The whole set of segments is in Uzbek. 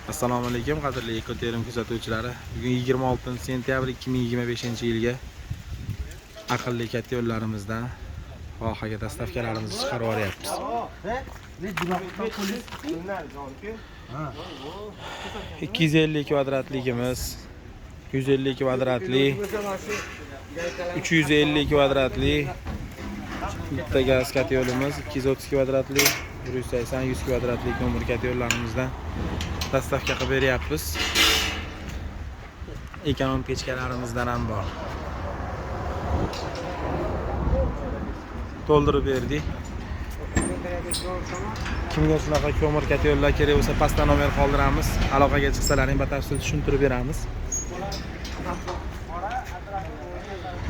Assalomu alaykum, qadrli Ekoterim kuzatuvchilari. Bugun 26 sentyabr 2025-yilga aqlli katta yo'llarimizdan vohaga dastavkalarimizni chiqarib yuboryapmiz. 250 kvadratligimiz, 150 kvadratli, 350 kvadratli bitta gaz katta yo'limiz, 230 kvadratli, 180, 100 kvadratli ko'mir katta yo'llarimizdan dastavka qilib beryapmiz. Ekonom pechkalarimizdan ham bor. To'ldirib berdik. Kimga shunaqa ko'mir katta yo'llar kerak bo'lsa, pastda nomer qoldiramiz. Aloqaga chiqsalaring batafsil tushuntirib beramiz.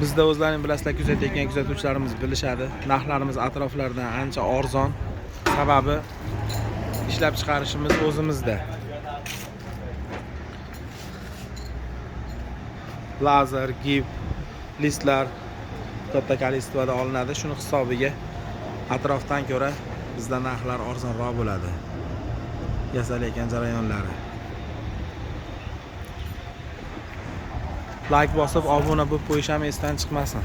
Bizda o'zlaring bilasizlar, kuzatayotgan kuzatuvchilarimiz bilishadi. Narxlarimiz atroflardan ancha arzon. Sababi ishlab chiqarishimiz o'zimizda. Lazer, gip, listlar katta количествоda olinadi. Shuni hisobiga atrofdan ko'ra bizda narxlar arzonroq bo'ladi. Yasalayotgan jarayonlari. Like bosib, obuna bo'lib qo'yish ham esdan chiqmasin.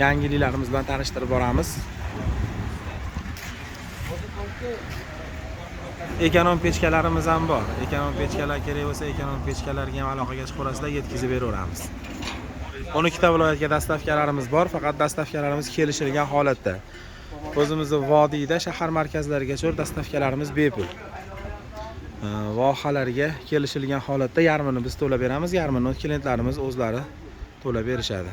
Yangiliklarimiz bilan tanishtirib boramiz. Ekonom pechkalarimiz ham bor. Ekonom pechkalar kerak bo'lsa, ekonom pechkalarga ham aloqaga chiqaverasizlar, yetkazib beraveramiz. 12 ta viloyatga dastavkalarimiz bor, faqat dastavkalarimiz kelishilgan holatda. O'zimizni vodiyda shahar markazlarigacha dastavkalarimiz bepul. Vohalarga kelishilgan holatda yarmini biz to'lab beramiz, yarmini klientlarimiz o'zlari to'lab berishadi.